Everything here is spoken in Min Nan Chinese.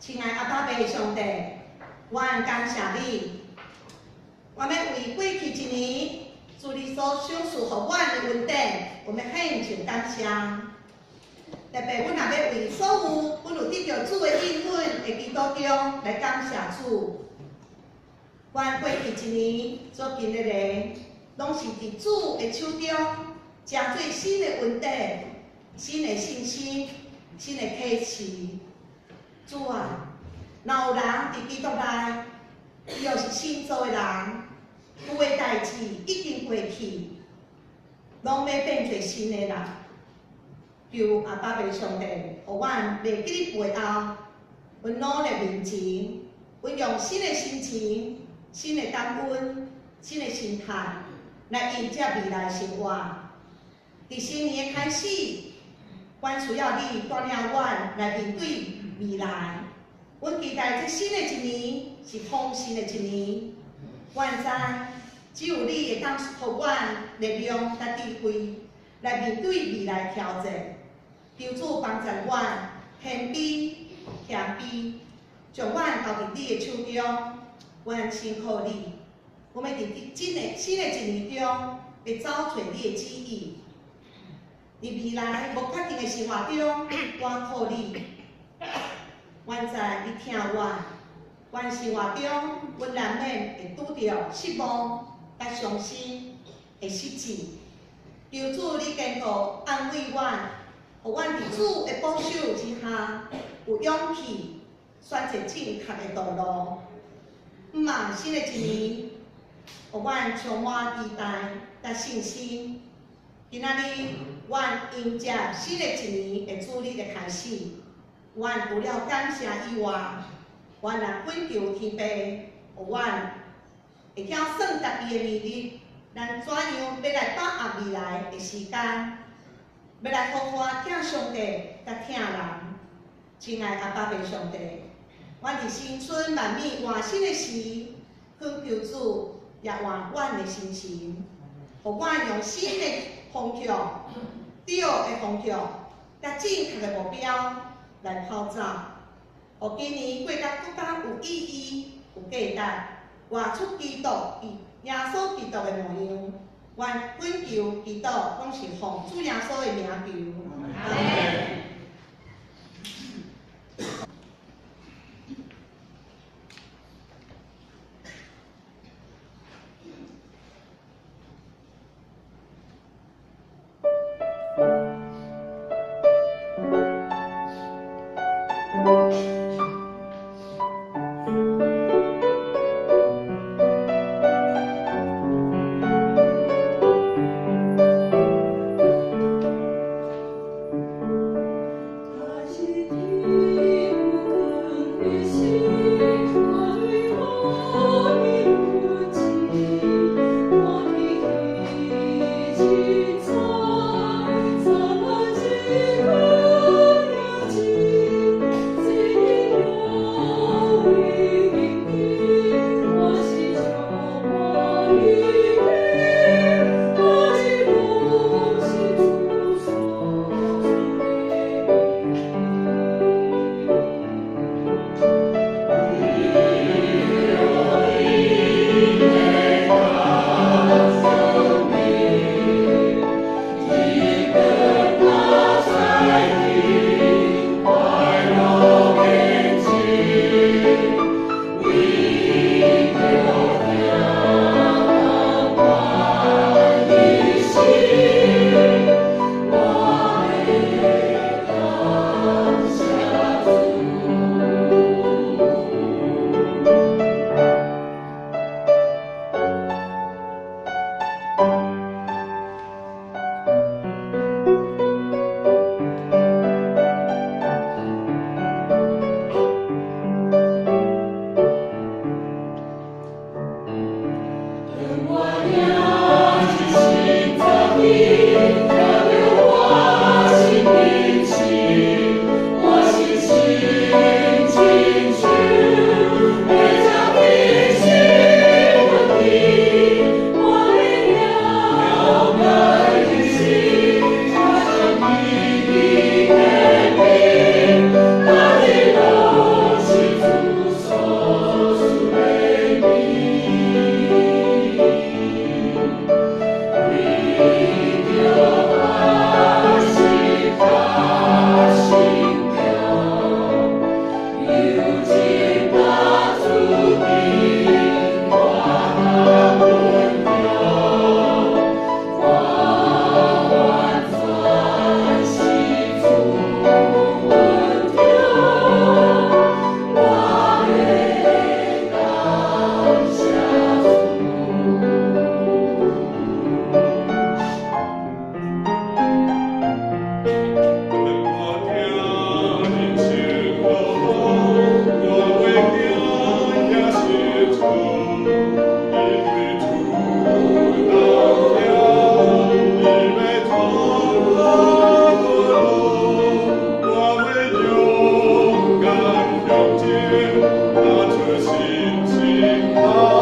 親愛阿爸父上帝，阮感謝你，我欲為過去一年，主你所賞賜予阮的恩典，我欲獻上感謝。特別阮也欲為所有阮有得著主的應允的基督中來感謝主。阮過去一年所經歷的，攏是佇主的手中，成做新的恩典、新的信心、新的啟示。主啊，若有人佇基督內，伊就是新造的人，舊的代誌已經過去，攏欲變做新的啦。求阿爸父上帝，予阮袂記咧背後，阮努力面前，阮用新的心情、新的感恩、新的心態來迎接未來生活。佇新年的開始，阮需要你帶領阮來面對未來。阮期待這新的一年是豐盛的一年。阮知只有你會當予阮力量佮智慧來面對未來挑戰。求主幫助阮謙卑謙卑，將阮交佇你的手中。阮信靠你，阮欲佇新的一年中，欲走揣你的旨意。佇未來無確定的生活中，我靠你。阮知你疼阮，阮生活中，阮難免會拄著失望、佮傷心的失志。求主你堅固安慰阮，予阮佇主的保守之下，有勇氣選擇正確的道路。毋望新的一年，予阮充滿期待佮信心。今仔日，阮迎接新的一年的主日的開始。阮除了感謝以外，阮也懇求天父，予阮會曉算家己的年日，咱怎樣欲來把握未來的時間，欲來好好疼上帝，佮疼人。親愛阿爸父上帝，阮佇新春萬物換新的時，懇求主也換阮的心情，予阮用新的方向、對的方向，佮正確的目標來跑走，予今年過甲閣較有意義、有價值，活出基督耶穌基督的模樣。阮懇求祈禱，攏是奉主耶穌的名求。阿們。我。